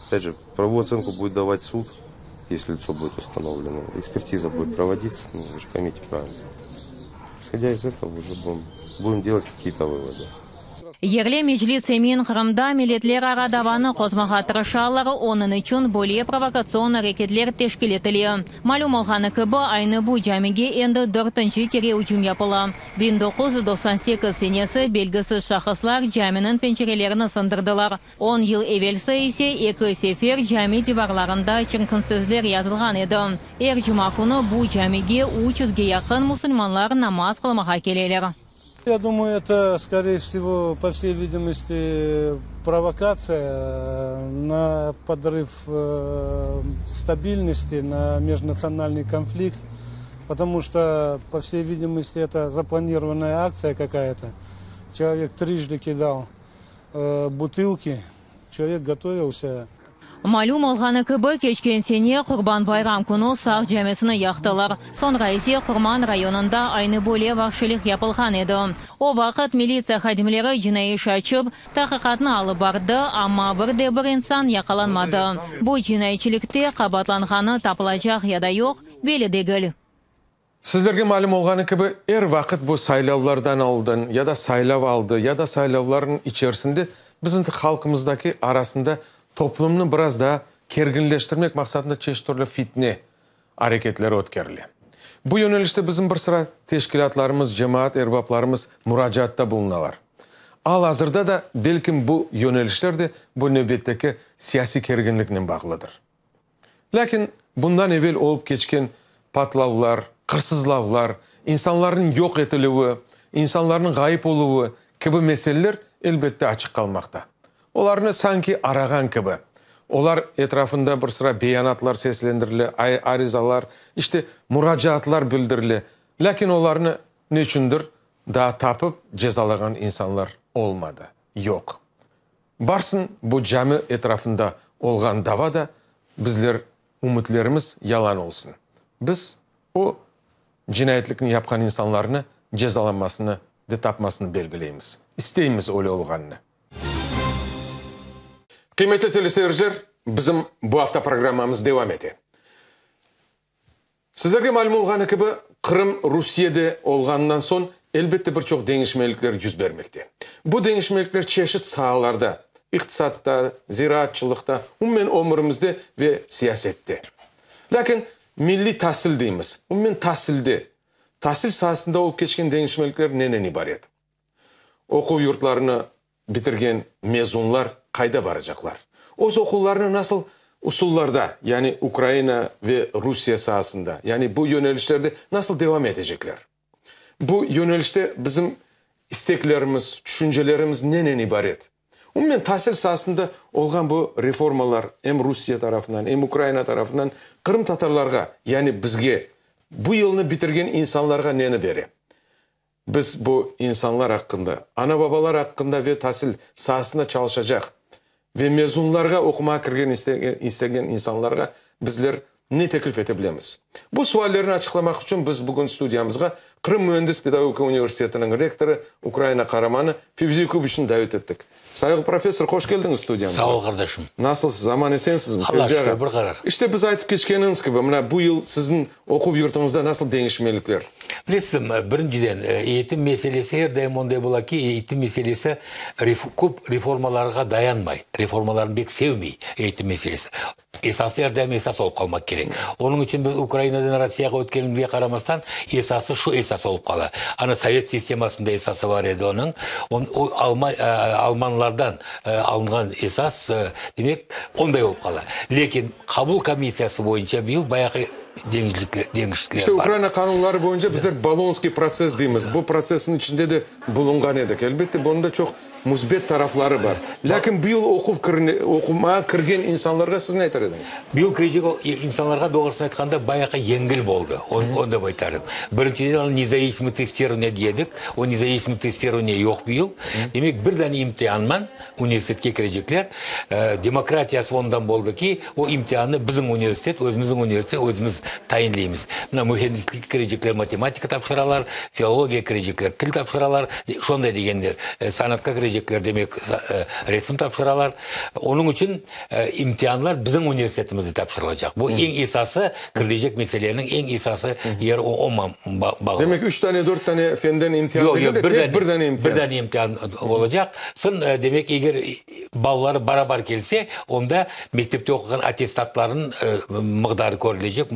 Speaker 14: Опять же, правовую оценку будет давать суд, если лицо будет установлено. Экспертиза будет проводиться, ну, вы же поймите правильно. Исходя из этого, уже будем, будем делать какие-то выводы.
Speaker 12: Yerli meclis emin Qırımda milletlerara davanı qozmağa tırışalar, onıñ içün böyle provokatsion areketler teşkil etile. Malüm olğanı kibi, aynı bu camige endi dörtünci kere ücüm yapıla. 1998 senesi belgisiz şahıslar caminiñ pencerelerini sındırdılar. 10 yıl evelsi ise eki sefer cami divarlarında çirkin sözler yazılğan edi. Er cuma künü bu camige 300ge yaqın musulmanlar namaz qılmağa keleler.
Speaker 8: Я думаю, это, скорее всего, по всей видимости, провокация на подрыв э, стабильности, на межнациональный конфликт. Потому что, по всей видимости, это запланированная акция какая-то. Человек трижды кидал э, бутылки, человек готовился.
Speaker 12: Malüm olğanı kibi, keçken sene Qurban bayram künü Saq camisini yaqtılar, soñra ise Qurman rayonında aynı böyle vahşilik yapılğan edi. O vaqıt militsiya hadimleri cinaiy iş açıp, taqiqatnı alıp bardı, amma bir de bir insan yaqalanmadı. Bu cinayetçilikte qabaatlanğanı tapılacaq ya da yoq, belli degil.
Speaker 1: Sizlerge malüm olğanı kibi, er vaqıt bu saylavlardan aldın ya da saylav aldı, ya da saylavlarnıñ içerisinde bizim halqımızdaki arasında toplumnı biraz daa kerginleştirmek maqsadında çeşit türlü fitne areketleri ötkerile. Bu yönelişte bizim bir sıra teşkilâtlarımız, cemaat erbaplarımız muracaatta bulunalar. Al-azırda da belkim bu yönelişler de bu nevbetteki siyasiy kerginliknen bağlıdır. Lâkin bundan evel olıp keçken patlavlar, qırsızlavlar, insanlarnıñ yoq etilüvi, insanlarnıñ ğayıp oluvı kibi meseleler elbette açıq qalmaqta. Olarnı sanki arağan kibi, olar etrafında bir sıra beyanatlar seslendirile, arizalar, işte, muracaatlar bildirile, lâkin olarnı neçündir daa tapıp cezalağan insanlar olmadı, yoq. Barsın bu cami etrafında olğan dava da bizler ümütlerimiz yalan olsun. Biz o cinayetlikni yapqan insanlarnı cezalanmasını ve tapmasını belgileymiz. İsteymiz öyle olğanını. Qıymetli teleseyirciler, bizim bu afta programmamız devam ete. Sizlerge malüm olğanı kibi, Qırım Rusiyede olğanından soñ, elbette, bir çoq deñişmelikler yüz bermekte. Bu deñişmelikler çeşit saalarda, iqtisatta, ziraatçılıqta, umumen ömürimizde ve siyasette. Lâkin milliy tasil deymiz, umumen tasilde, tasil saasında olıp keçken deñişmelikler nenen ibaret? Oquv yurtlarını bitirgen mezunlar qayda baracaqlar? Öz oquvlarını nasıl usullarda, yani Ukraina ve Rusiye saasında, yani bu yönelişlerde nasıl devam etecekler? Bu yönelişte bizim isteklerimiz, tüşüncelerimiz nenen ibaret? Umumen tasil saasında olğan bu reformalar em Rusiye tarafından, em Ukraina tarafından qırımtatarlarğa, yani bizge, bu yılnı bitirgen insanlarğa neni bere? Biz bu insanlar aqqında, ana-babalar aqqında ve tasil saasında çalışacaq ve mezunlarğa oqumağa kirgen istegen insanlarğa bizler ne teklif ete bilemiz? Bu suallerni açıqlamaq içün biz bugün studiyamızğa Qırım müendis-pedagogika universitetiniñ rektorı, Ukraina Qaramanı Fevzi Yakubovıçnı davet ettik. Sayğılı professor, hoş keldiñiz studiyamızğa.
Speaker 15: Sağ ol, qardaşım.
Speaker 1: Nasılsız, aman-esensizmi,
Speaker 15: Alla
Speaker 1: Fevzi ağa?
Speaker 15: şükür, bir qarar.
Speaker 1: İşte biz aytıp keçkenimiz kibi, mına bu yıl siziñ oquv yurtuñızda nasıl deñişmelikler?
Speaker 15: Bilesizmi, birinciden, eğitim meselesi er daim onday bola ki, eğitim meselesi köp reformalarğa dayanmay, reformalarnı bek sevmey eğitim meselesi. Esası er daim esas olıp qalmaq kerek. Onıñ içün biz Ukrainadan Rossiyağa ötkenimizge qaramastan, esası şu esas olıp qala. Ana sovet sistemasında esası bar edi onıñ. O almanlardan alınğan esas, demek, onday olıp qala. Lâkin qabul komissiyası boyunca bıyıl bayağı deñişikler
Speaker 1: İşte
Speaker 15: bar.
Speaker 1: Ukraina qanunları boyunca bizler Bolonskiy protsess deymiz. Bu protsessniñ içinde de bulunğan edik. Elbette, bunıñ da çoq Müsbet tarafları bar. Lâkin bu yıl oquv oqumağa kirgen insanlarğa siz ne aytar ediñiz?
Speaker 15: Bu yıl kirecek insanlarğa, doğrusını aytqanda, bayağı yengil boldı. Onı dep aytar edim. Birinciden, onı nezavisimoy testirovaniye dey edik. O nezavisimoy testirovaniye yoq bu yıl. Demek, bir dane imtianman universitetke kirecekler. Demokratiyası ondan boldı ki, o imtiannı bizim universitet, özümizniñ universitet, özümiz tayinleymiz. Mına, mühendislikke kirecekler matematika tapşıralar, filologiya kirecekler til tapşıralar, şonday degenler, sanatqa kirecekler, demek, resim tapşıralar. Onıñ içün imtianlar bizim universitetimizde tapşırılacaq. Bu eñ esası, kirilecek meseleniñ eñ esası yeri oñman bağlı.
Speaker 1: Demek, üç tane, dört tane fenden imtian degil de, tek bir dane imtian.
Speaker 15: Bir dane imtian olacaq. Soñ, demek, eger Balları barabar kelse, onda mektepte oquğan attestatlarnıñ mıqdarı körülecek,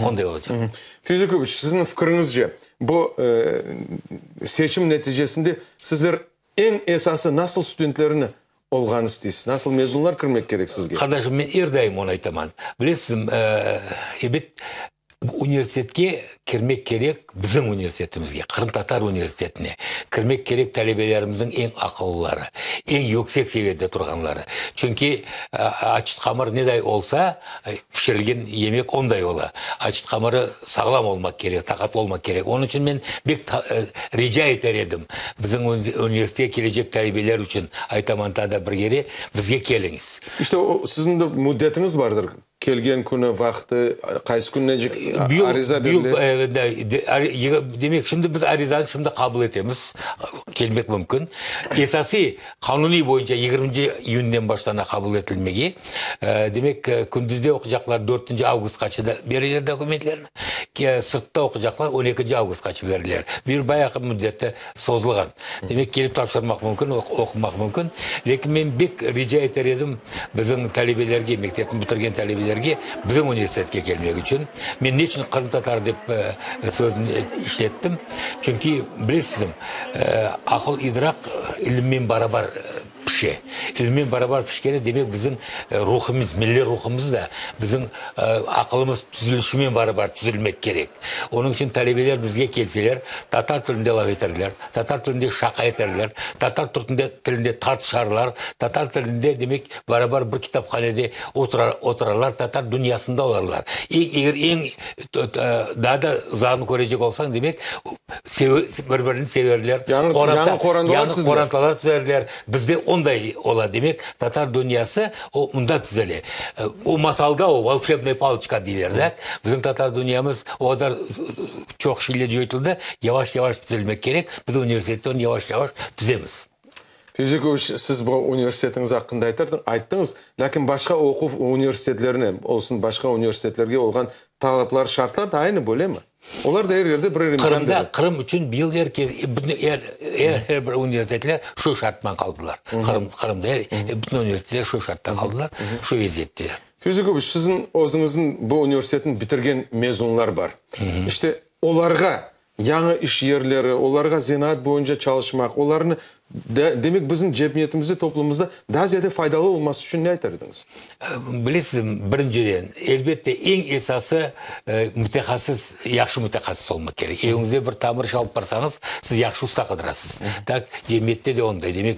Speaker 15: onday olacaq.
Speaker 1: Fevzi Kubiç, siziñ fikiriñizce, bu seçim neticesinde sizler eñ esası nasıl studentlerni olğanı isteysiz, nasıl mezunlar kirmek kerek sizge?
Speaker 15: Qardaşım, men er daim onı aytaman. Bilesizmi, ebet, universitetke. Kirmek kerek bizim universitetimizge, Qırımtatar universitetine. Kirmek kerek talebelerimizniñ eñ aqıllıları, eñ yüksek seviyede turğanları. Çünki açıt qamır neday olsa, pişirilgen yemek onday ola. Açıt qamırı sağlam olmaq kerek, taqatlı olmaq kerek. Onıñ içün men bek rica eter edim, bizim universitetke kelecek talebeler içün aytaman taa da bir kere, bizge keliñiz.
Speaker 1: İşte o, siziñ de müddetiñiz bardır. Kelgen künü, vaqtı, qaysı künecik ariza berile?
Speaker 15: Demek, şimdi biz arizanı şimdi qabul etemiz, kelmek mümkün. Esasıy, qanuniy boyunca yigirminci iyünden başlana qabul etilmege. Demek, kündüzde oquycaqlar dörtünci avgustqaçı da bereler dokumentlerni, sırtta oquycaqlar on ekinci avgustqaçı bereler. Bir bayağı müddeti sozulğan. Demek, kelip tapşırmaq mümkün, oqumaq mümkün. Lâkin men bek rica eter edim bizim talebelerge, mektepni bitirgen talebelerge bizim universitetke kelmek içün. Men ne içün qırımtatar dep sözüni işlettim? Çünki, bilesizmi, aqıl-idraq ilimmen barabar pişe. İlimmen barabar pişkeni, demek, bizim ruhumız, milliy ruhumız da bizim aqılımız tüzülişimen barabar tüzülmek kerek. Onıñ içün talebeler bizge kelseler, tatar tilinde laf eterler, tatar tilinde şaqa eterler, tatar tilinde tartışarlar, tatar tilinde, demek, barabar bir kitaphanede oturarlar, tatar dünyasında olarlar. Eger eñ daa da uzağını körecek olsañ, demek, bir-birini severler,
Speaker 1: yañı
Speaker 15: qorantalar tizerler. Bizde onday ola, demek, tatar dünyası o mında tizele. O masalda o volşebnaya paloçka deyler da. Bizim tatar dünyamız o qadar çoq şeyler coytuldı, yavaş-yavaş tüzelmek kerek. Biz universitette onı yavaş-yavaş tüzemiz.
Speaker 1: Fevzi Yakuboviç, siz bu universitetiñiz aqqında ayttıñız, lâkin başqa oquv universitetlerine olsun, başqa universitetlerge olğan talaplar, şartlar da aynı böylemi? Olar da er yerde birer imtian
Speaker 15: Qırımda, bere. Qırım içün bir yıl er kes, bütün er, er, her bir universitetler şu şartman qaldılar. Qırım, Qırımda er, bütün universitetler şu şartta qaldılar, şu vaziyetteler.
Speaker 1: Fevzi Yakuboviç, siziñ özüñizniñ bu universitetni bitirgen mezunlar bar. İşte olarğa yañı iş yerleri, olarğa zenaat boyunca çalışmaq, olarnı, demek, bizim cemiyetimizde, toplumımızda daa ziyade faydalı olması içün ne aytar ediñiz?
Speaker 15: Bilesiz, birinciden, elbette, eñ esası, mütehassıs, yahşı mütehassıs olmaq kerek. Eviñizde bir tamir iş alıp barsañız, siz yahşı usta qıdırasız. Tak, cemiyette de onday. Demek,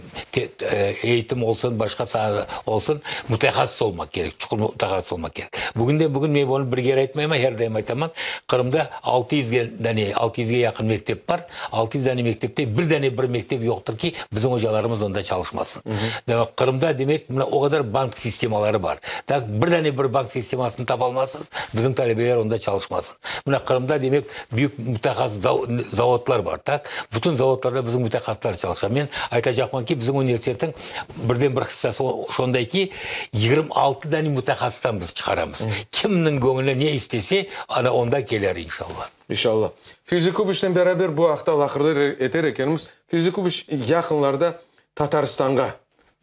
Speaker 15: eğitim olsun, başqa saa olsun, mütehassıs olmaq kerek, çuqur mütehassıs olmaq kerek. Bugünden-bugün men bunı bir kere aytmayman, her daim aytaman, Qırımda altı yüzge dane, altı yüzge yaqın mektep bar. 600 dane mektepte bir dane bir mektep yoqtır ki, bizim ocalarımız onda çalışmasın. Demek, Qırımda, demek, mına o qadar bank sistemaları bar. Tak, bir dane bir bank sistemasını tapalmazsız, bizim talebeler onda çalışmasın. Mına Qırımda, demek, büyük mütehassıs zavodlar bar. Tak, bütün zavodlarda bizim mütehassıslar çalışa. Men aytacaqman ki, bizim universitetniñ birden bir hissası şonday ki, 26 dane mütehassıstan biz çıqaramız. Kimniñ göñlü ne istese, ana onda keler, inşallah.
Speaker 1: İnşallah. Fevzi Kubiçnen beraber bu aqta laqırdı eter ekenimiz, Fevzi Kubiç yaqınlarda Tatarstanğa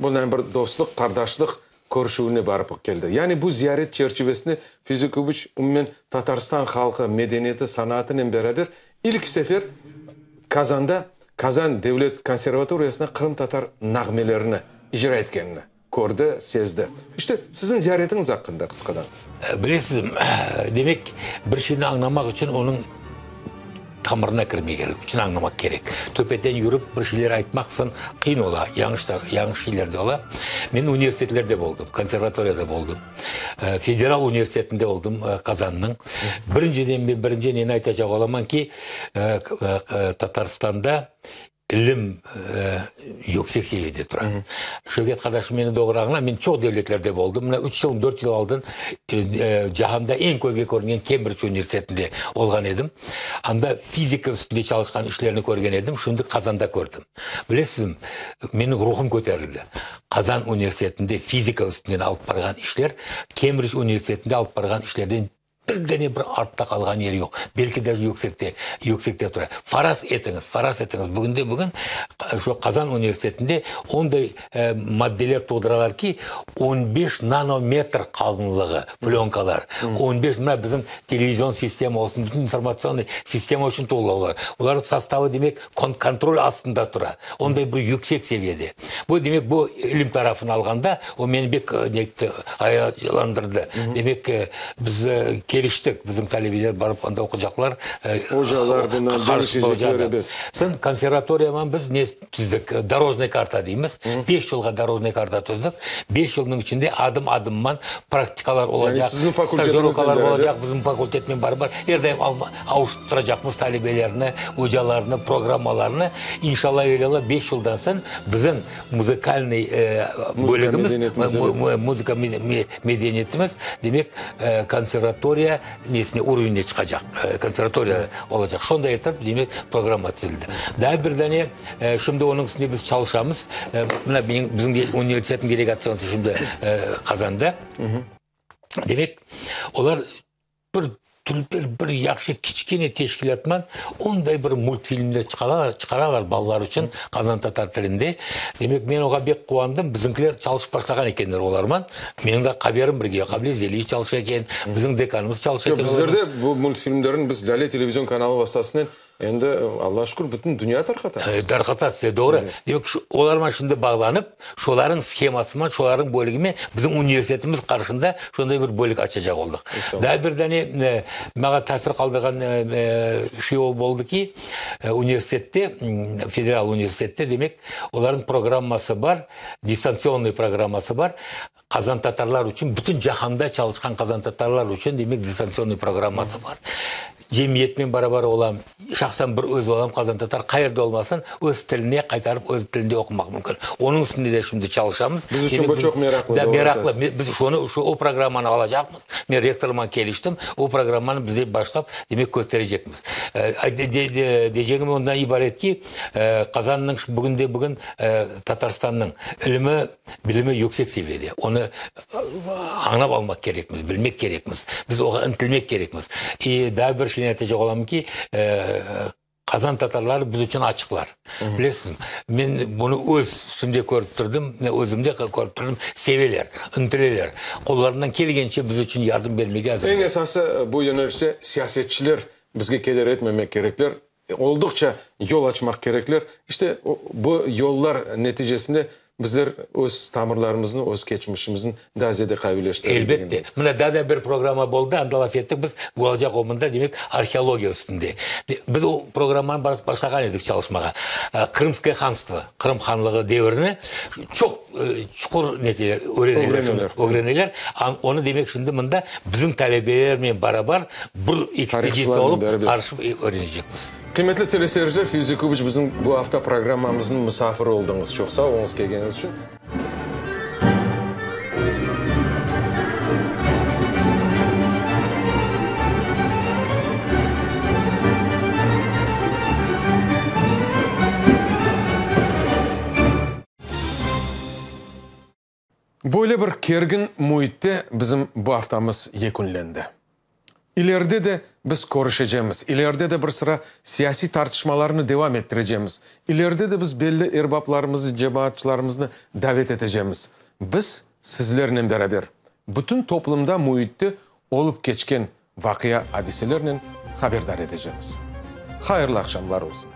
Speaker 1: bundan bir dostluq, qardaşlıq körüşüvine barıp keldi. Yani bu ziyaret çerçivesinde Fevzi Kubiç umumen Tatarstan halqı, medeniyeti, sanatınen beraber ilk sefer Kazanda, Kazan devlet konservatoriyasında qırımtatar nağmelerini icra etkenini kördi, sezdi. İşte, siziñ ziyaretiñiz aqqında qısqadan.
Speaker 15: Bilesizmi, demek, bir şeyni añlamaq içün onıñ tamırına kirmek kerek, içini añlamaq kerek. Töpeden yürip bir şeyler aytmaqsın qıyın ola, yañış da, yañış şeyler de ola. Men universitetlerde boldım, konservatoriyada boldım, federal universitetinde boldım Qazannıñ. Birinciden men birinci neni aytacaq olaman ki, Tatarstanda İlim yüksek seviyede tura. Şevket qardaşım, meni doğru añla, men çoq devletlerde boldım. Mına üç yıl, dört yıl aldın cahanda eñ közge körüngen Kembriç universitetinde olğan edim. Anda fizika üstünde çalışqan işlerni körgen edim, şimdi Qazanda kördim. Bilesizmi, menim ruhum köterildi. Qazan universitetinde fizika üstünden alıp barğan işler Kembriç universitetinde alıp barğan işlerden Bir dane bir artta qalğan yeri yoq, belki de yüksekte, yüksekte tura. Faraz etiñiz, faraz etiñiz, bugünde-bugün şu Qazan universitetinde onday maddeler doğduralar ki, on beş nanometr qalınlığı plönkalar, on beş, mına bizim televizion sistema olsun, bütün informatsionnıy sistema içün doğula olar. Olarnıñ sostavı, demek, kontrol astında tura, onday bir yüksek seviyede. Bu, demek, bu ilim tarafını alğanda, o meni bek ne etti, ayacalandırdı. Demek, biz. Keliştik, bizim talebeler barıp anda oqucaqlar.
Speaker 1: Ocalar bundan deñişecekler, ebet.
Speaker 15: Soñ konservatoriyaman biz ne tüzdik, dorojnıy karta deymiz. Beş yılğa dorojnıy karta tüzdik. Beş yılnıñ içinde adım-adımman praktikalar olacaq, stajirovkalar olacaq, bizim fakultetnen barabar er daim avuştıracaqmız talebelerni, ocalarnı, programmalarnı. İnşallah, evelâ, beş yıldan soñ bizim muzıkalnıy bölügimiz, muzıka medeniyetimiz, demek, konservatoriya nesine, urovenine çıqacaq, konservatoriya olacaq. Şonday etip, demek, programma tizildi. Daa bir dane, şimdi onıñ üstünde biz çalışamız. Mına bizim universitetniñ delegatsiyası şimdi Qazanda. Demek, olar Bir dülber, bir yahşı kiçkene teşkilâtman onday bir multfilmler çıqaralar, çıqaralar balalar içün qazantatar tilinde. Demek, men oña bek quvandım. Bizimkiler çalışıp başlağan ekenler olarman. Menim de haberim bir yoq. Abliz Veliyev çalışa eken, bizim dekanımız çalışa eken.
Speaker 1: Yoq, bizlerde bu multfilmlerni biz Lâle televizion kanalı vastasınen Endi, Allağa şükür, bütün dünya tarqata.
Speaker 15: Tarqata, size doğru. Demek, şu, olarman şimdi bağlanıp, şolarnıñ shemasıman, şolarnıñ bölügime bizim universitetimiz qarşında şonday bir bölük açacaq oldıq. Daa bir dane maña tasir qaldırğan şey o boldı ki, universitette, federal universitette, demek, olarnıñ programması bar, distantsionnıy programması bar, qazantatarlar içün, bütün cahanda çalışqan qazantatarlar içün, demek, distantsionnıy programması bar. Cemiyetnen barabar olam, şahsen bir öz olam, qazantatar qayerde olmasın, öz tiline qaytarıp öz tilinde oqumaq mümkün. Onıñ üstünde de şimdi çalışamız.
Speaker 1: Biz içün bu çoq meraqlı,
Speaker 15: Da, meraqlı. Biz şonı, şu, o programmanı alacaqmız. Men rektorman keliştim, o programmanı biz de başlap, demek, kösterecekmiz. Deycegim ondan ibaret ki, Qazannıñ bugünde-bugün Tatarstannıñ ilimi, Bilimi yüksek seviyede. Onı añlap almaq kerekmiz, bilmek kerekmiz. Biz oğa ıntilmek kerekmiz. İ daa bir şeyni aytacaq olam ki, Qazan tatarları biz içün açıqlar. Bilesizmi, men bunı öz üstümde körip turdım, özümde körip turdım, seveler, ıntileler. Qollarından kelgence biz içün yardım bermege azırlar.
Speaker 1: Eñ esası bu yönelişte siyasetçiler bizge keder etmemek kerekler. Olduqça yol açmaq kerekler. İşte, bu yollar neticesinde bizler öz tamırlarımıznı, öz keçmişimizni daa ziyade qaviyleştirdik.
Speaker 15: Elbette. Mına daa da bir programma boldı, anda laf ettik biz, olacaq o mında, demek, arheologiya üstünde. Biz o programmanı başlağan edik çalışmağa. Krımskoye hanstvo, Qırım hanlığı devirini çoq çuqur neteler, ögreneler. Ögreneler. Onı, demek, şimdi mında bizim talebelernen barabar Bir ekspeditsiya olıp, qarışıp öğrenecekmiz.
Speaker 1: Qıymetli teleseyirciler, Fevzi Kubiç bizim bu afta programmamıznıñ musafiri oldıñız. Çoq sağ oluñız kelgeniñiz içün. Böyle bir kergin müitte bizim bu aftamız yekünlendi. İleride de biz körüşecemiz, ileride de bir sıra siyasiy tartışmalarnı devam ettirecemiz, ileride de biz belli erbaplarımıznı, cemaatçılarımıznı davet etecemiz. Biz sizlernen beraber bütün toplumda, müitte olıp keçken vaqia-adiselernen haberdar etecemiz. Hayırlı aqşamlar olsun!